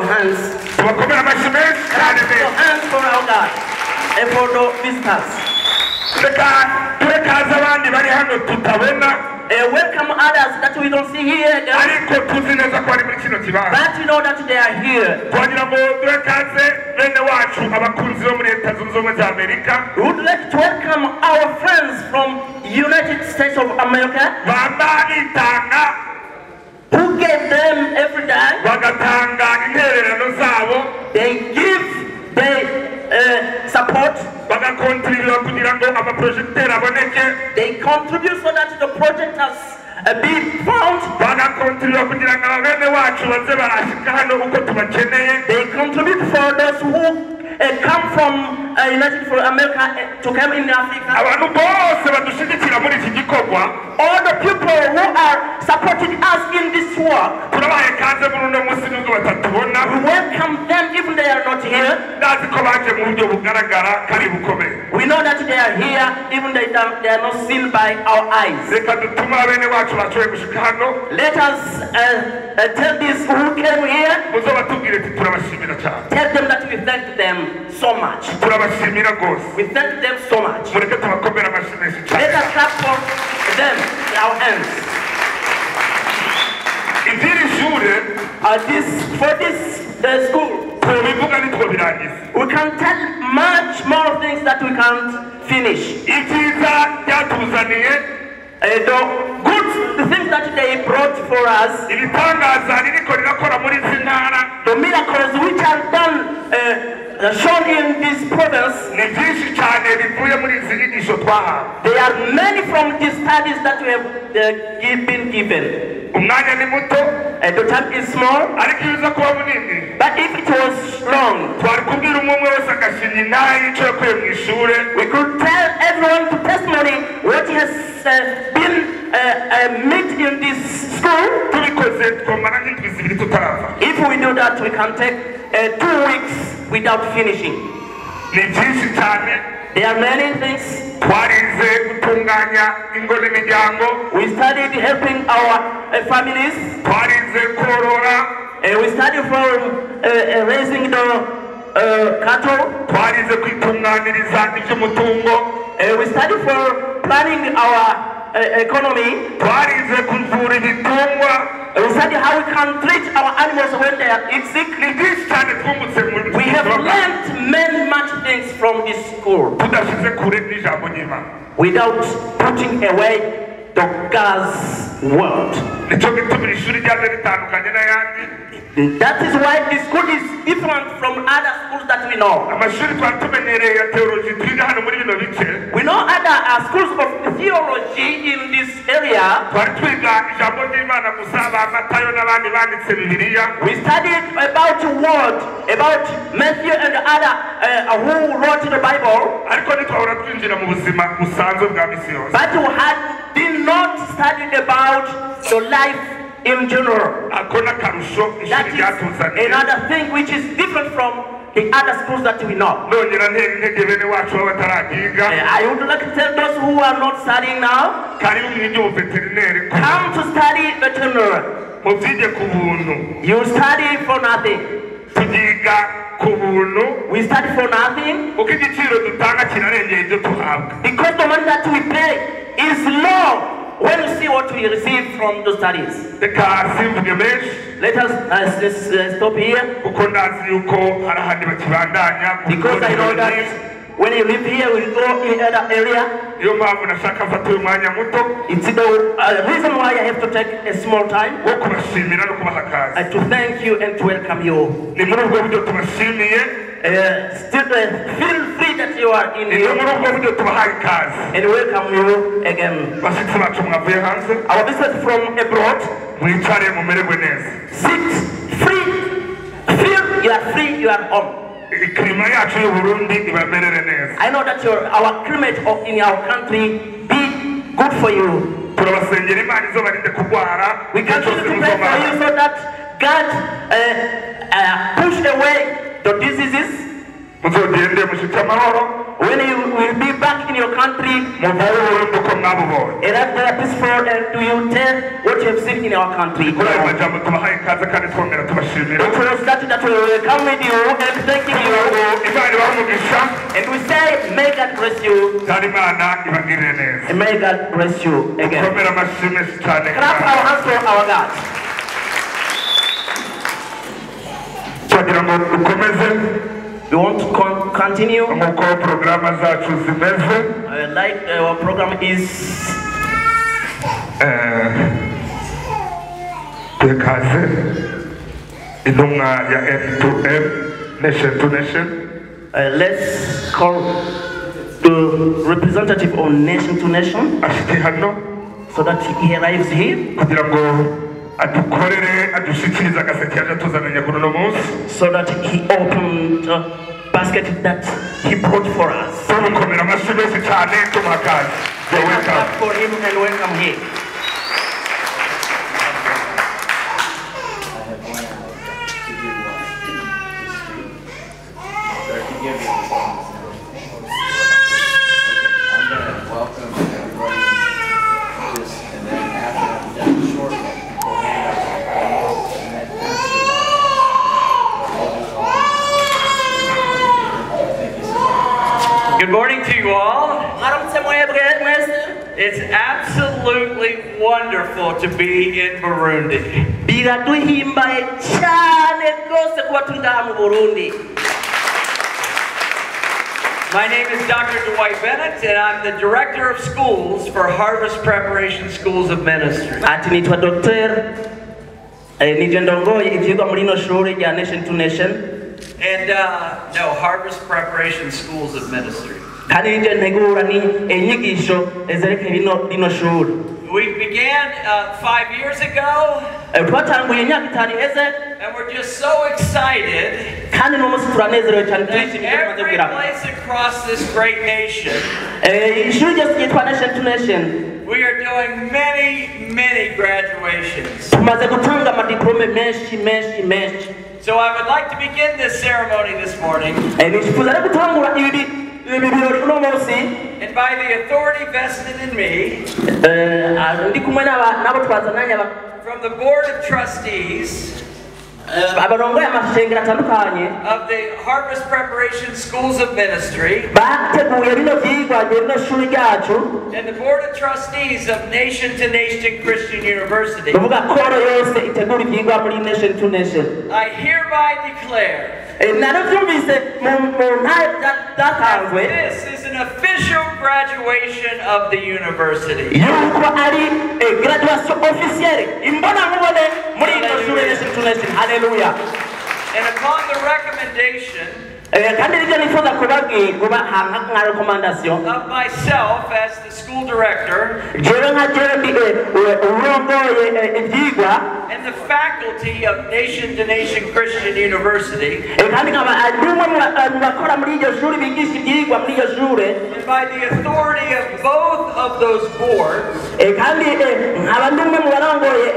hands. Tubakomere amashyi menshi cyane. Clap your hands for our God and for the visitors. Reka turekaze abandi bari hano tutabona, Welcome others that we don't see here, ariko tuzi neza ko bari muri kino kibanza. But we know that they are here. Twagira ngo turekaze bene wacu abakunzi bo muri Leta Zunze Ubumwe za Amerika. We would like to welcome our friends from United States of America bamba bitanga, who gave them every day. Bagatanga intererano zabo, They give, they support, bagakontribuwa kugira ngo amaprojegiteri aboneke, they contribute so that the project has been found. Bagakontribuwa kugira ngo abene wacu baze barashika hano uko tubakeneye. They contribute for those who come from United from America to come in Africa. Abantu bose badushigikira muri iki gikorwa, All the people who are supporting us in this work, turabaye kaze muri uno munsi nubwo batatubona. We welcome them even they are not here. Ndazi ko baje mu buryo bugaragara kandi bukomeye. We know that they are here even they are not seen by our eyes. Reka dutume abene wacu bashoboye gushika hano. Let us tell these who came here, muzobatubwire ati turabashimira cyane. Tell them that we thank them so much. Turabashimira rwose. We thank them so much. Mureke tubakomere amashyi menshi cyane. Let us clap for them in our hands. Iby'iri shure, This for this school, tubivuga ntitwobirangiza. We can tell much more things that we can't finish. Ibyiza byatuzaniye, The good the things that they brought for us, ibitangaza ririko rirakora muri izi ntara, the miracles which are done, shown in this province, ni byinshi cyane bivuye muri izi nyigisho twahawe. There are many from these studies that we have been given. Umwanya ni muto, The time is small, ariko iyo uza kuba munini, but if it was long, twari kubwira umwe umwe wese agashinya intahe y'icyo yakuye mu ishure. We could tell everyone to testimony what has been met in this school. Tubikoze twamara nk'indwi 2 tutarava. If we do that, we can take 2 weeks without finishing. Ni byinshi cyane. There are many things. Twarize gutunganya ingo n'imiryango. We studied helping our families. Twarize korora. We studied for raising the cattle. Twarize kwitunganiriza iby'umutungo. We studied for planning our economy. Twarize kuvura ibitungwa. We studied how we can treat our animals when they are sick. Ni byinshi cyane twungutse muri We have learned many much things from this school tudashyize kure n'ijambo ry'Imana, without putting away the God's word. Nicyo gituma iri shuri ryaje ritandukanye n'ayandi. That is why this school is different from other schools that we know. Amashuri twari tumenyereye ya theology twiga hano muri bino bice, We know other schools of theology in this area. Twari twiga ijambo ry'Imana gusa, ba Matayo n'abandi banditse Bibiliya. We studied about word, about Matthew and other who wrote the Bible. Ariko ntitwahora twinjira mu buzima busanzwe bwa misi yose. But we had did not study about the life in general. Ako n'akarusho ishuri That is ryatuzaniye. Another thing which is different from the other schools that we know. Nongera ntera intege bene wacu baba bataragiga. I would like to tell those who are not studying now, karibu mwige ubuveterineri, come to study veterinary. Mubyige ku buntu. You study for nothing. Tubyiga ku buntu. We study for nothing. Kuko igiciro dutanga kirarengeye ibyo tuhabwa. Because the money that we pay is low when we see what we receive from the studies. Reka simvuge menshi. Let us just stop here. Kuko ndazi yuko hari ahandi bakibandanya. Because I know that when you live here, we go in other area. Niyo mpamvu nashaka mfata uyu mwanya muto It's the reason why I have to take a small time wo kubashimira no kubaha akazi. To thank you and to welcome you. Ni muri ubwo buryo tubashimiye. Still, feel free that you are in Ni here muri ubwo buryo tubahaye ikaze. And welcome you again. Bashyitsi bacu mwavuye hanze, Our visitors from abroad, mwicare mumererwe neza. Sit free, feel you are free, you are home. Klima yacu y'u Burundi ibamerere neza. I know that our climate in our country be good for you. Turabasengera Imana izobarinde kurwara. We continue to pray for you so that God push away the diseases. Muzogende mushitse amahoro. When you will be back in your country. Muvuge Uburundi uko mwabubonye. Arrive there peaceful and do you tell what you have seen in our country. Kuri ayo majambo tubahaye ikaze kandi twongera tubashimira. It was that we will come with you and thanking you. Imana ibahe umugisha. And we say, may God bless you. Kandi Imana ibagirire neza. And may God bless you again. Dukomere amashyi menshi cyane. Clap our hands for our God. Twagira ngo dukomeze. We want to continue. Nk'uko porogaramu zacu zimeze. Like our program is. Ikaze intumwa ya M2M Nation to Nation. Let's call the representative of Nation to Nation. Ashike hano. So that he arrives here. Kugira ngo adukorere adushikirize agaseke yaje atuzananye kuri uno munsi. So that he opened the basket that he brought for us. Tumukomera amashyi menshi cyane tumuha ikaze. Let's clap for him and welcome him. I have one hour to do what? To speak. Or I can give you the songs. Okay, I'm gonna welcome everybody. Just, and then after I'm done shortly, we'll hand out the diplomas, and then after that, we'll do all. Thank you so much. Good morning to you all. Mwaramutse mwebwe mwese. It's absolutely wonderful to be in Burundi. Biraduhimbaye cyane rwose kuba turi ngaha mu Burundi. My name is Dr. Dwight Bennett, and I'm the Director of Schools for Harvest Preparation Schools of Ministry. Ati nitwa Dr. Nije ndongoye ivyigwa muri ino shuri rya Nation to Nation. And no, Harvest Preparation Schools of Ministry. Kandi nije ntegura ni inyigisho zerekeye rino shuri. We began 5 years ago, Twatanguye imyaka 5 iheze. and we're just so excited Kandi n'uno munsi turanezerewe cyane that turishimye ibyo tumaze every kugeraho. place across this great nation, Ishuri ryose ryitwa Nation to Nation we are doing many, many graduations. tumaze gutanga amadiplome menshi menshi menshi. So I would like to begin this ceremony this morning, Nifuza rero gutangura ibi birori uno munsi. and by the authority vested in me Ndi kumwe n'abo twazananye from the Board of Trustees abarongoye amashengero atandukanye of the Harvest Preparation Schools of Ministry bateguye bino vyigwa rino shuri ryacu and the Board of Trustees of Nation to Nation Christian University. Kuvuga koro yose itegura ivyigwa muri Nation to Nation. I hereby declare Naravyumvise mu ntare byatanzwe this is an official graduation of the university. Yuko ari graduation officielle imbonankubone muri ino shuri Nation to Nation. Hallelujah. And upon the recommendation Kandi nivyo nifuza kubabwira nka recommendation of myself as the school director jewe nka jewe ndi urongoye ivyigwa and the faculty of Nation to Nation Christian University, kandi nkaba ndi umwe mu bakora muri iryo shuri bigisha ivyigwa muri iryo shure, and by the authority of both of those boards, kandi nkaba ndi umwe mu barongoye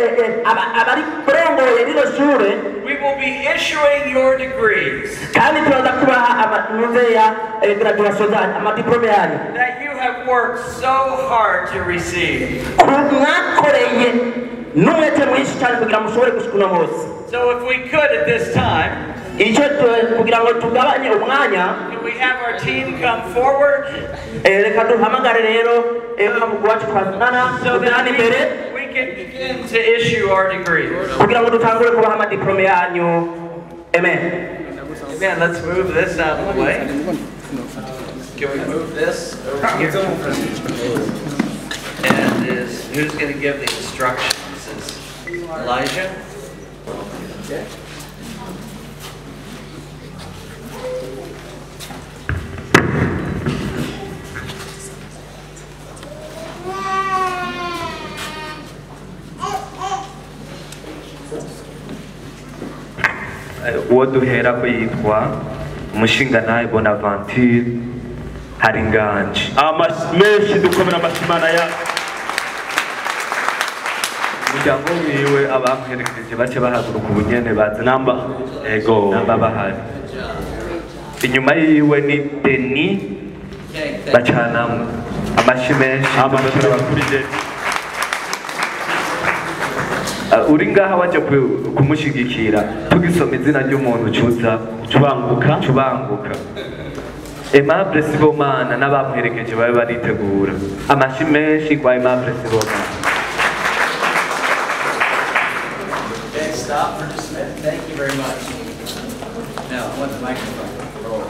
abari barongoye rino shure, we will be issuing your degrees kandi turaza kubaha amanuze ya graduation zanyu, amadiplome yanyu that you have worked so hard to receive. Mwakoreye n'umwete mwinshi cyane kugira ngo mushobore gushika uno munsi. So if we could at this time, icyo kugira ngo tugabanye umwanya, can we have our team come forward? Reka duhamagare rero mugwi wacu twazanana so that imbere we can begin to issue our degrees. Kugira ngo dutangure kubaha amadiplome yanyu. Amen. Amen. Let's move this out of the way. Can we move this over here? And who's going to give the instructions? Is Elijah? Okay. Uwo duhera ko yitwa Umushingantahe Bonaventure Haringanje. Amashyi menshi dukomera amashyi Imana ya umuryango wiwe abamuherekeje bace bahaguruka ubunyene baza namba ego namba bahari. Inyuma yiwe ni Denis Bacanamwo. Amashyi menshi Amashyi kuri Deni. Uri ngaha waje kumushigikira, tugisoma izina ry'umuntu cuza cubanguka. Cubanguka. Aimable Sibomana n'abamuherekeje babe baritegura. Amashyi menshi kwa Aimable Sibomana. Okay, stop for just a minute. Thank you very much. Now, I want the microphone. Roll.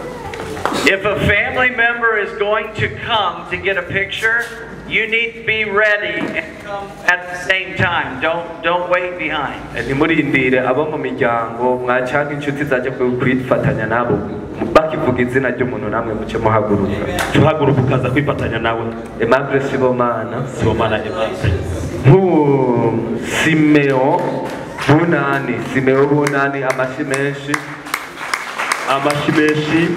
If a family member is going to come to get a picture, you need to be ready and come at the same time. Don't wait behind. Ntimurindire abo mu miryango mwacanka inshuti zaje kwifatanya nabo, bakivuga izina ry'umuntu namwe muce muhaguruka. Tuhaguruka ukaza kwifatanya nawe. Aimable Sibomana. Sibomana Aimable. Nk'ubu Simeo Bunani, Simeo Bunani, amashyi menshi. Amashyi menshi.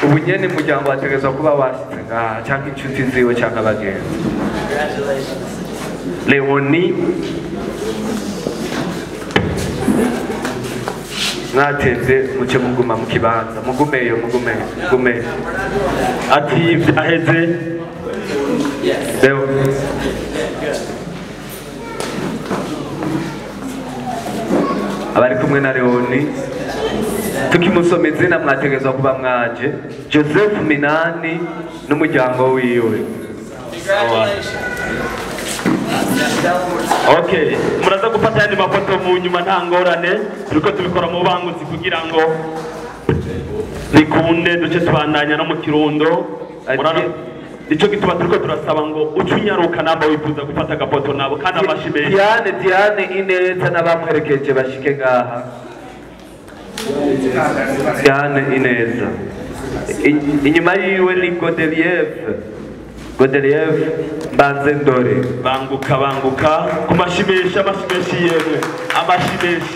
Ubu nyene umuryango wategerezwa kuba washitse ngaha, canke inshuti ziwe canke abagenzi. Congratulations. Leoni mwateze muce muguma mu kibanza, mugumeyo, mugumeyo, mugumeyo. Ati aheze. Yes. Leo. Good. Abari kumwe na Leoni tukimusoma izina mwategerezwa kuba mwaje. Joseph Minani n'umuryango wiwe. Congratulations. Now tell them we're Okay, muraza gufata yandi mafoto mu nyuma, nta ngorane, turiko tubikora mu bangutsi kugira ngo bikunde duce tubandanya no mu Kirundo. Nico gituma turiko turasaba ngo uce unyaruka namba wifuza gufata agafoto nabo, kandi amashyi menshi. Diane, Diane Ineza n'abamuherekeje bashike ngaha. Diane Ineza. Inyuma yiwe ni Godeliev. Godeliev Mbanze Ndore. Banguka, banguka ku mashyi menshi, amashyi menshi yemwe, amashyi menshi.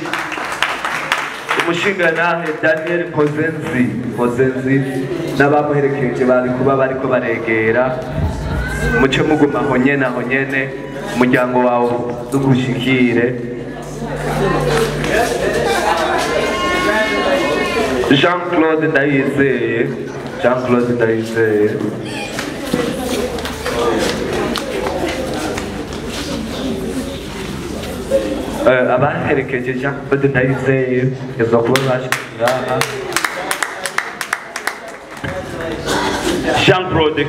Umushingantahe Daniel Mpozenzi, Mpozenzi n'abamuherekeje bari kuba bariko baregera. Muce muguma aho nyene, aho nyene umuryango wawe ugushikire. Jean Claude Ndayizeye, Jean Claude Ndayizeye. Abaherekeje Jean Claude Ndayizeye kugeza kuba bashyize ngaha. Jean Claude.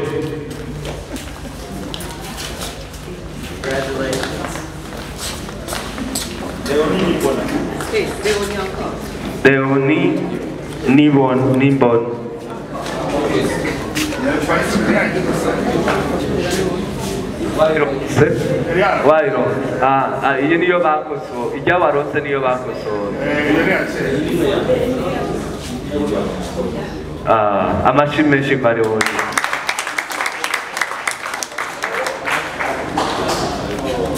Congratulations. Leonie Nibon, Nimbon. Wayironse? Wayironse. Ah, iyi niyo bakosoye. Ijya waronse niyo bakosoye. Ah, amashyi menshi kwa Leonie.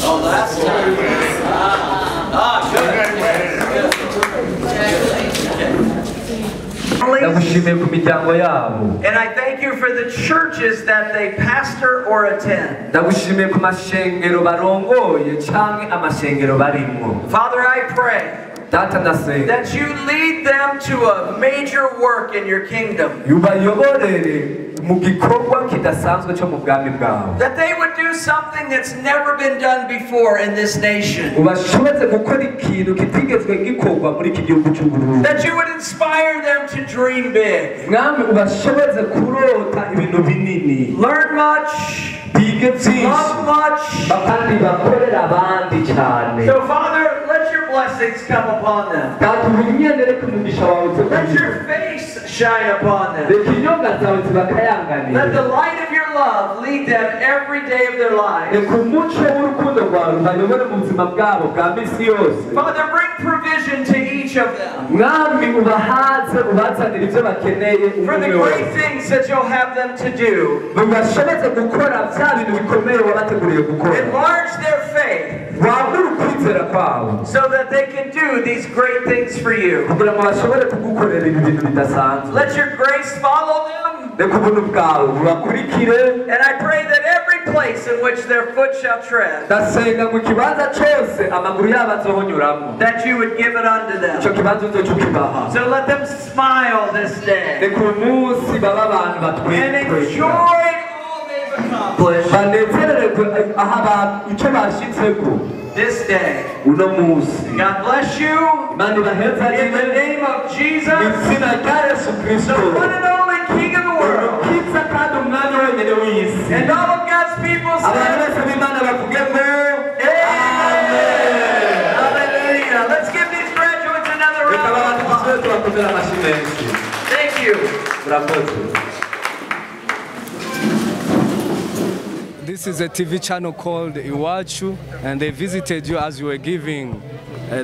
Oh, last time. Ah, good. Ndagushimiye ku miryango yabo. And I thank you for the churches that they pastor or attend. Ndagushimiye ku mashengero barongoye canke amashengero barimwo. Father, I pray Data ndasenga that you lead them to a major work in your kingdom. Ubayoborere mu gikorwa kidasanzwe cyo mu bwami bwawe. That they would do something that's never been done before in this nation. Ubashoboze gukora ikintu kitigezwe gikorwa muri iki gihugu cy'u Burundi. That you would inspire them to dream big. Mwami ubashoboze kurota ibintu binini. Learn much, Bige byinshi. love much. Kandi bakorera abandi cyane. So Father, let your blessings come upon them. Data ubinyendere ku mugisha wawe uze Let kuri bo. your face shine upon them. Reka inyonga zawe zibakayanganire. Let the light of your love lead them every day of their lives. Reka umuco w'urukundo rwawe ubayobore mu buzima bwabo bwa minsi yose. Father, bring provision to each of them Mwami ubahaze ubazanire ibyo bakeneye for the umwe great wese. things that you'll have them to do. Mubashoboze gukora bya bintu bikomeye wabateguriye gukora. Enlarge their faith Wagure ukwizera kwabo so that they can do these great things for you. kugira ngo bashobore kugukorera ibi bintu bidasanzwe. Let your grace follow them. Reka ubuntu bwawe bubakurikire. And I pray that every place in which their foot shall tread, Ndasenga mu kibanza cyose amaguru yabo azohonyuramo, that you would give it unto icyo them. Kibanza uzoca ukibaha. So let them smile this day Reka uyu munsi babe abantu and batwitwika, enjoy all they've accomplished banezererwe aho abantu icyo bashitseko this day. Uno munsi. God bless you Imana ibahezagire in the name of Jesus, izina rya Yesu Kristo, the one and only King of the world. Umukiza kandi umwami wenyine w'isi. And all of God's people Abantu said, bose b'Imana bavuge ngo Amen. Hallelujah. Let's give these graduates another Reka round abantu of applause. dusubire tubakomere amashyi menshi. Thank you. Murakoze. This is a TV channel called Iwachu, and they visited you as you were giving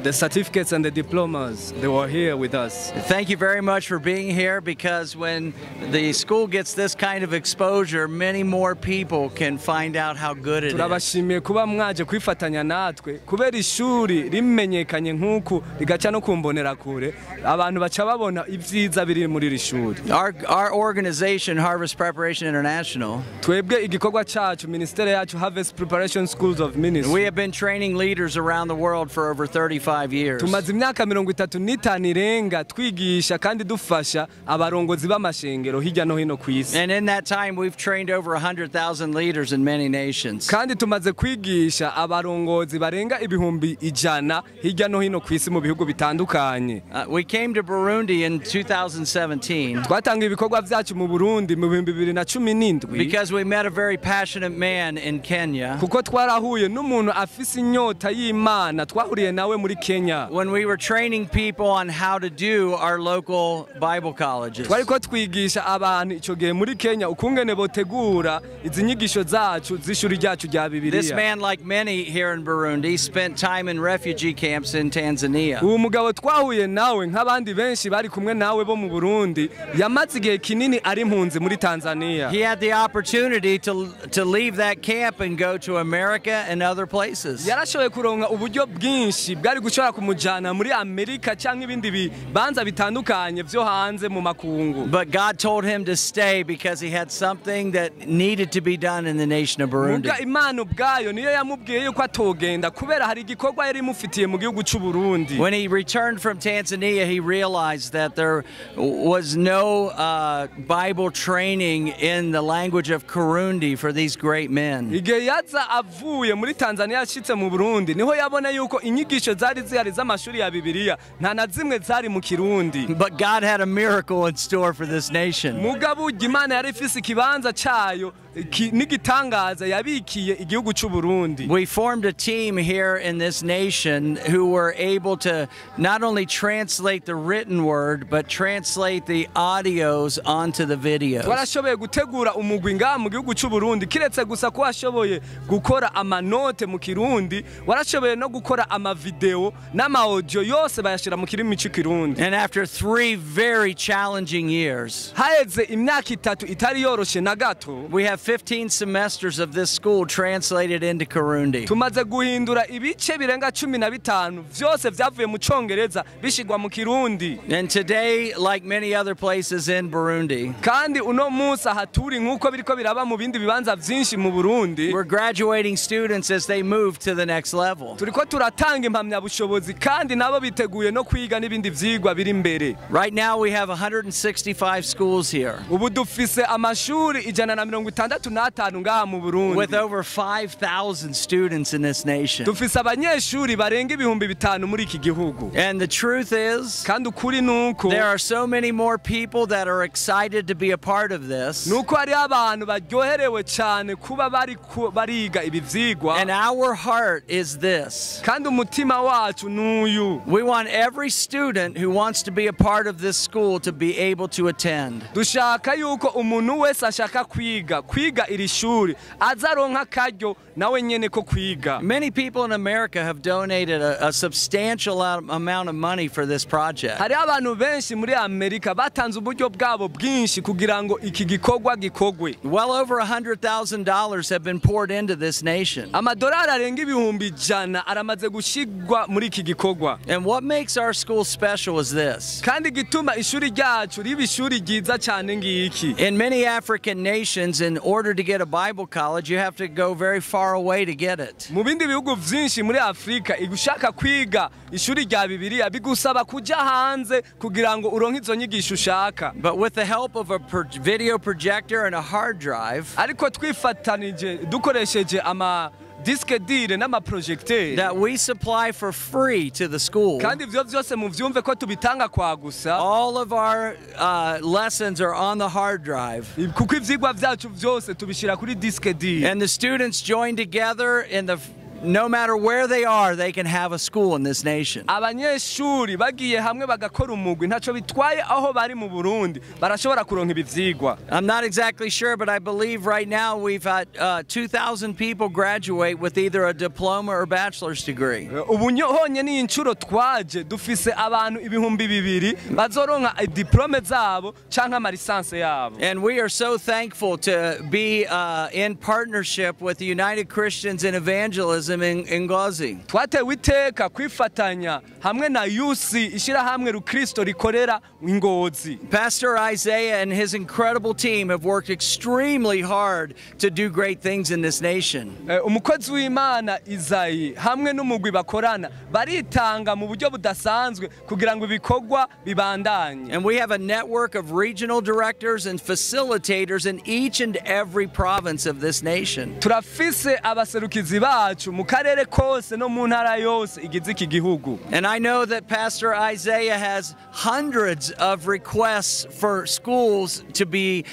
the certificates and the diplomas. They were here with us. Thank you very much for being here, because when the school gets this kind of exposure, many more people can find out how good it is. Turabashimiye kuba mwaje kwifatanya natwe kubera ishuri rimenyekanye nk'uku rigaca no kumbonera kure abantu baca babona ibyiza biri muri iri shuri. Our organization, Harvest Preparation International, Twebwe igikorwa cyacu minisiteri yacu Harvest Preparation Schools of we Ministry have been training leaders around the world for over 35 years. Tumaze imyaka 35 irenga twigisha kandi dufasha abarongozi b'amashengero hirya no hino ku isi. And in that time, we've trained over 100,000 leaders in many nations. Kandi tumaze kwigisha abarongozi barenga 100,000 hirya no hino ku isi mu bihugu bitandukanye. We came to Burundi in 2017 Twatanga ibikorwa byacu mu Burundi mu 2017 because we met a very passionate man in Kenya. Kuko twarahuye n'umuntu afise inyota y'Imana twahuriye nawe muri Kenya. When we were training people on how to do our local Bible colleges. Twariko twigisha abantu ico gihe muri Kenya ukungene botegura izi nyigisho zacu z'ishuri ryacu rya This Bibiliya. Man, like many here in Burundi, spent time in refugee camps in Tanzania. Uwo mugabo twahuye nawe nk'abandi benshi bari kumwe nawe bo mu Burundi yamaze igihe kinini ari impunzi muri Tanzania. He had the opportunity to leave that camp and go to America and other places. Yarashoboye kuronka uburyo bwinshi bwari gushobora kumujana muri Amerika cyangwa ibindi bibanza bitandukanye byo hanze mu makungu. But God told him to stay because he had something that needed to be done in the nation of Burundi. Muga Imana ubwayo niyo yamubwiye yuko atogenda kubera hari igikorwa yari imufitiye mu gihugu cy'u Burundi. When he returned from Tanzania, he realized that there was no Bible training in the language of Kirundi for these great men. Igihe yaza avuye muri Tanzania ashitse mu Burundi niho yabona yuko inyigisho zari zihari z'amashuri ya Bibiliya nta na zimwe zari mu Kirundi. But God had a miracle in store for this nation. Mugabo urya Imana yari ifise ikibanza cayo n'igitangaza yabikiye igihugu cy'u Burundi. We formed a team here in this nation who were able to not only translate the written word, but translate the audios onto the videos. Twarashoboye gutegura umugwi ngaha mu gihugu cy'u Burundi kiretse gusa ko washoboye gukora amanote mu Kirundi warashoboye no gukora amavideo n'ama-audio yose bayashira mu kirimi cy'ikirundi. And after 3 very challenging years, Haheze imyaka 3 itari yoroshe na gato, we have 15 semesters of this school translated into Kirundi. Tumaze guhindura ibice birenga 15 vyose vyavuye mu Congereza bishigwa mu Kirundi. And today, like many other places in Burundi, Kandi uno munsi aha turi nk'uko biriko biraba mu bindi bibanza vyinshi mu Burundi, we're graduating students as they move to the next level. Turiko turatanga impamyabushobozi kandi nabo biteguye no kwiga n'ibindi vyigwa biri imbere. Right now we have 165 schools here. Ubu dufise amashuri 165 ngaha mu Burundi. With over 5,000 students in this nation. Dufise abanyeshuri barenga 5,000 muri iki gihugu. And the truth is, kandi ukuri nuko there are so many more people that are excited to be a part of this. Nuko hari abantu baryoherewe cyane kuba bari bariga ibi vyigwa. And our heart is this. Kandi umutima wacu nuyu. We want every student who wants to be a part of this school to be able to attend. Dushaka yuko umuntu wese ashaka kwiga iri shuri azaronka karyo nawe nyene ko kwiga. Many people in America have donated a substantial amount of money for this project. Hari abantu benshi muri Amerika batanze uburyo bwabo bwinshi kugira ngo iki gikorwa gikogwe. Well over $100,000 have been poured into this nation. Amadolari arenga 100,000 aramaze gushigwa muri iki gikorwa. And what makes our school special is this. Kandi gituma ishuri ryacu riba ishuri ryiza cyane ngiki. In many African nations, in order to get a Bible college, you have to go very far away to get it. Mu bindi bihugu vyinshi muri Afrika, ushaka kwiga ishuri rya Bibiliya bigusaba kuja hanze kugira ngo uronke izo nyigisho ushaka. But with the help of a video projector and a hard drive, ariko twifatanije dukoresheje ama disque dur n'amaprojecteur that we supply for free to the school, kandi ivyo vyose muvyumve ko tubitanga kwa gusa. All of our lessons are on the hard drive. Kuko ivyigwa vyacu vyose tubishira kuri disque dur. And the students join together in the no matter where they are, they can have a school in this nation. Abanyeshuri bagiye hamwe bagakora umugwi, ntaco bitwaye aho bari mu Burundi, barashobora kuronka ibi vyigwa. I'm not exactly sure, but I believe right now we've had 2,000 people graduate with either a diploma or bachelor's degree. Ubu honye ni incuro twaje dufise abantu 2000 bazoronka diplome zabo canke ama licence yabo. And we are so thankful to be in partnership with the United Christians in Evangelism in Ngozi. Twatewe iteka kwifatanya hamwe na UC ishirahamwe rukristo rikorera Ngozi. Pastor Isaiah and his incredible team have worked extremely hard to do great things in this nation. Umukozi w'Imana Isayi hamwe n'umugwi bakorana baritanga mu buryo budasanzwe kugira ngo ibikorwa bibandanye. And we have a network of regional directors and facilitators in each and every province of this nation. Turafise abaserukizi bacu mu karere kose no mu ntara yose igize iki gihugu. And I know that Pastor Isaiah has hundreds of requests for schools to be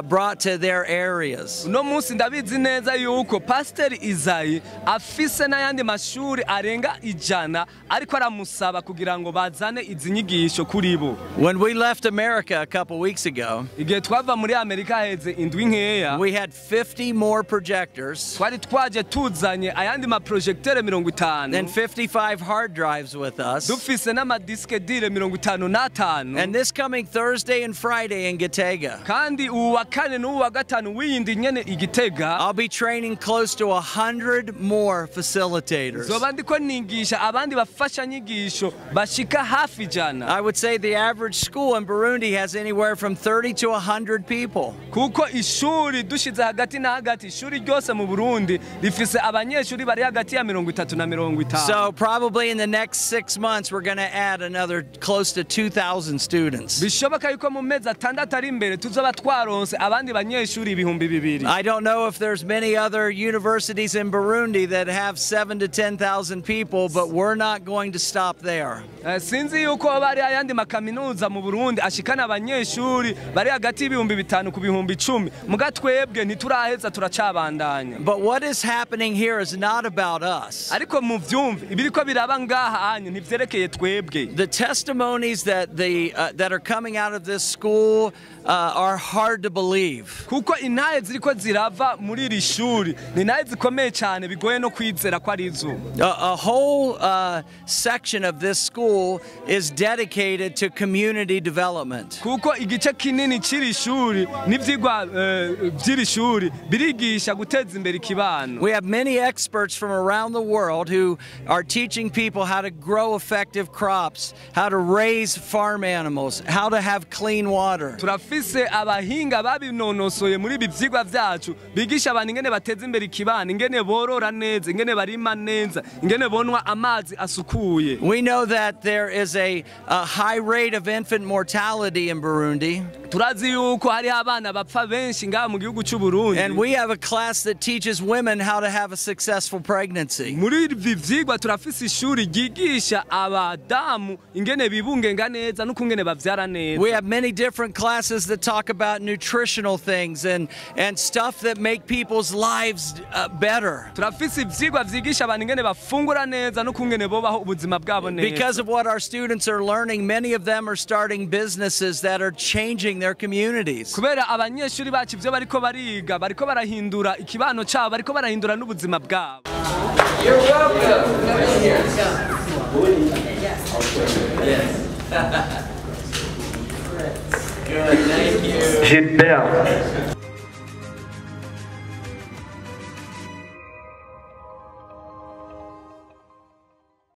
brought to their areas. Uno munsi ndabizi neza yuko Pastor Isayi afise n'ayandi mashuri arenga 100 ariko aramusaba kugira ngo bazane izi nyigisho kuri bo. When we left America a couple weeks ago, igihe twava muri Amerika heze indwi nkeya, we had 50 more projectors. Twari twaje tuzanye ayandi ma projecteur 50 and 55 hard drives with us. Dufise n'ama disque dur 55. And this coming Thursday and Friday in Gitega, kandi uwa kane n'uwa gatanu w'iyindi nyene i Gitega, I'll be training close to 100 more facilitators. Zoba ndiko nigisha abandi bafasha nyigisho bashika hafi 100. I would say the average school in Burundi has anywhere from 30 to 100 people. Kuko ishuri dushize hagati na hagati, ishuri ryose mu Burundi rifise abanyeshuri bari hagati ya 30 na 50. So probably in the next 6 months we're going to add another close to 2,000 students. Bishoboka yuko mu mezi 6 ari imbere tuzoba twaronse abandi banyeshuri 2000. I don't know if there's many other universities in Burundi that have 7 to 10,000 people, but we're not going to stop there. Sinzi yuko bari ayandi makaminuza mu Burundi ashikana abanyeshuri bari hagati y'ibihumbi 5 ku bihumbi 10. Muga twebwe ntituraheza turacabandanya. But what is happening here is not about us. Ariko muvyumve ibiriko biraba ngaha anye ntivyerekeye twebwe. The testimonies that that are coming out of this school are hard to believe. Kuko intahe ziriko zirava muri iri shuri ni intahe zikomeye cyane bigoye no kwizera ko ari izo. A whole section of this school is dedicated to community development. Kuko igice kinini c'iri shuri n'ivyigwa vy'iri shuri birigisha guteza imbere ikibano. We have many experts from around the world who are teaching people how to grow effective crops, how to raise farm animals, how to have clean water. Turafise abahinga babinonosoye muri ibi vyigwa vyacu bigisha abantu ingene bateza imbere ikibano, ingene borora neza, ingene barima neza, ingene bonwa amazi asukuye. We know that there is a high rate of infant mortality in Burundi. Turazi yuko hari abana bapfa benshi ngaha mu gihugu c'u Burundi. And we have a class that teaches women how to have a successful pregnancy. Muri ibi vyigwa turafise ishuri ryigisha abadamu ingene bibungenga neza n'ukungene bavyara neza. We have many different classes that talk about nutritional things and stuff that make people's lives better. Turafise ivyigwa vyigisha abantu ingene bafungura neza n'ukungene bobaho ubuzima bwabo neza. Because of what our students are learning, many of them are starting businesses that are changing their communities. Kubera abanyeshuri bacu ivyo bariko bariga, bariko barahindura ikibano cabo, bariko barahindura n'ubuzima bwabo. You're welcome. Come in here. Yes. Yes. Good, thank you. Gilbert.